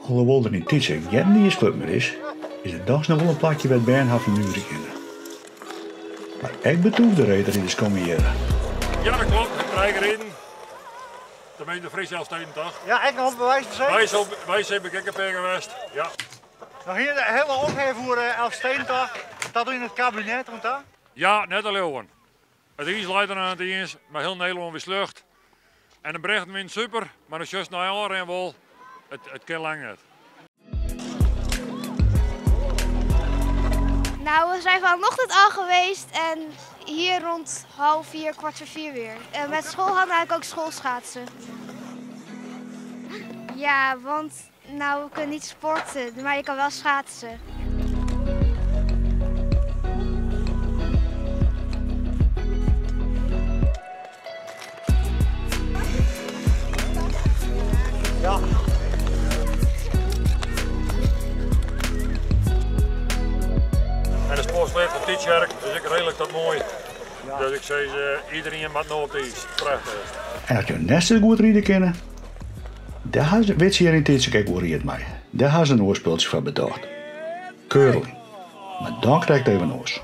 Alhoewol't der yn Tytsjerk gjin iisklup mear is, is der dochs noch wol in plakje wêr't bern har fernuverje kinne. Mar ek betûfte reedriders komme hjirre. Ja, dat klopt. Ik trije riden. Tenminste de Friese Elfstedentocht. Ja, ek noch op de Weissensee? Weissensee bin ik ek in pear kear west, ja. Noch hier de hiele ophef oer de Elfstedentocht, dat yn it kabinet oan ta? Ja, net te leauwen. It iis leit der noch net iens, mar hiel Nederlân wie sljocht. En de berichten wienen super, mar dan sjochst nei ôfrin wol, it, it kin lang net. Nou, we zijn vanochtend al geweest en hier rond half vier, kwart voor vier weer. En met school hadden we eigenlijk ook schoolschaatsen. Ja, want nou, we kunnen niet sporten, maar je kan wel schaatsen. Ja. En de sportsleat fan Tytsjerk is ek redelijk dat moai. Dus ik sis, iedereen moat no op it iis. Prachtich. En as jo net sa goed ride kinne, dêr ha se wit se hjir yn Tytsjerk ek wol ried mei. Dêr ha se in oar spultsje foar betocht. Curling. Mar dan krekt even oars.